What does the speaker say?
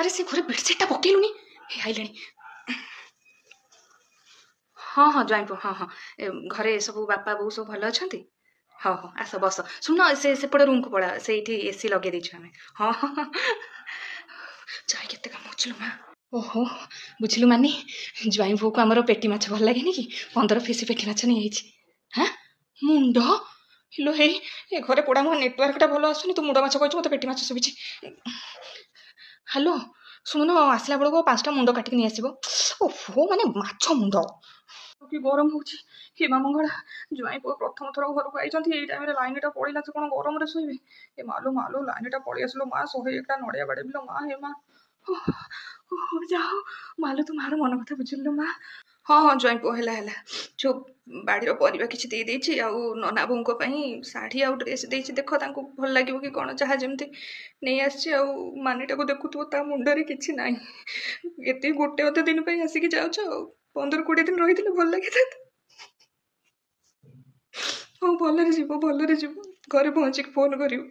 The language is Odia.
ଆରେ ସେ ଘରେ ବେଡ଼ସିଟ୍ଟା ପକେଇଲୁନି, ହେ ଆଇଲେଣି। ହଁ ହଁ ଜ୍ୱାଇଁ ପୁଅ, ହଁ ହଁ, ଘରେ ସବୁ ବାପା ବୋଉ ସବୁ ଭଲ ଅଛନ୍ତି? ହଉ ହଉ, ଆସ ବସ। ଶୁଣ, ସେ ସେପଟ ରୁମ୍କୁ ପଳା, ସେଇଠି ଏସି ଲଗେଇ ଦେଇଛୁ ଆମେ। ହଁ ହଁ, ଯାଇ କେତେ କାମ ଅଛି ଲୋ ମା। ଓହୋ, ବୁଝିଲୁ ମାନି, ଜ୍ୱାଇଁ ପୁଅକୁ ଆମର ପେଟି ମାଛ ଭଲ ଲାଗେନି କି, 15 ପିସ୍ ପେଟି ମାଛ ନେଇଯାଇଛି। ହାଁ, ମୁଣ୍ଡ ହିଲୋ ହେଇ, ଏ ଘରେ ପୋଡ଼ା ମୁହଁ ନେଟୱାର୍କଟା ଭଲ ଆସୁନି। ତୁ ମୁଣ୍ଡ ମାଛ କହିଛୁ, ମୋତେ ପେଟି ମାଛ ଶୁଭିଛି। ହ୍ୟାଲୋ, ଶୁଣୁନ, ଆସିଲା ବେଳକୁ 5ଟା ମୁଣ୍ଡ କାଟିକି ନେଇ ଆସିବ। ଓହୋ, ମାନେ ମାଛ ମୁଣ୍ଡ। କି ଗରମ ହେଉଛି ହେ ମା ମଙ୍ଗଳା! ଜ୍ୱାଇଁ ପୁଅ ପ୍ରଥମ ଥର ଘରକୁ ଆଇଛନ୍ତି, ଏଇ ଟାଇମ୍ରେ ଲାଇନ୍ଟା ପଳେଇଲା, ସେ କ'ଣ ଗରମରେ ଶୋଇବେ? ଏ ମାଲୋ ମାଲୋ, ଲାଇନ୍ଟା ପଳେଇ ଆସିଲୋ ମା, 101ଟା ନଡ଼ିଆ ବାଡ଼େଇବିଲୋ ମା। ହେ ମା, ଓହୋ, ଯାଅ ମାଲୋ, ତୁ ମାର ମନ କଥା ବୁଝିଲୁ ମା। ହଁ ହଁ ଜ୍ୱାଇଁ ପୁଅ, ହେଲା ହେଲା। ଯୋଉ ବାଡ଼ିର ପରିବା କିଛି ଦେଇ ଦେଇଛି, ଆଉ ନନା ବୋଉଙ୍କ ପାଇଁ ଶାଢ଼ୀ ଆଉ ଡ୍ରେସ୍ ଦେଇଛି, ଦେଖ ତାଙ୍କୁ ଭଲ ଲାଗିବ କି କ'ଣ। ଯାହା ଯେମିତି ନେଇ ଆସିଛି। ଆଉ ମାନିଟାକୁ ଦେଖୁଥିବ, ତା ମୁଣ୍ଡରେ କିଛି ନାହିଁ। ଏତିକି ଗୋଟେ ଅଧେ ଦିନ ପାଇଁ ଆସିକି ଯାଉଛ, ଆଉ 15 20 ଦିନ ରହିଥିଲେ ଭଲ ଲାଗିଥାନ୍ତା। ହଉ, ଭଲରେ ଯିବ, ଭଲରେ ଯିବ। ଘରେ ପହଞ୍ଚିକି ଫୋନ୍ କରିବ।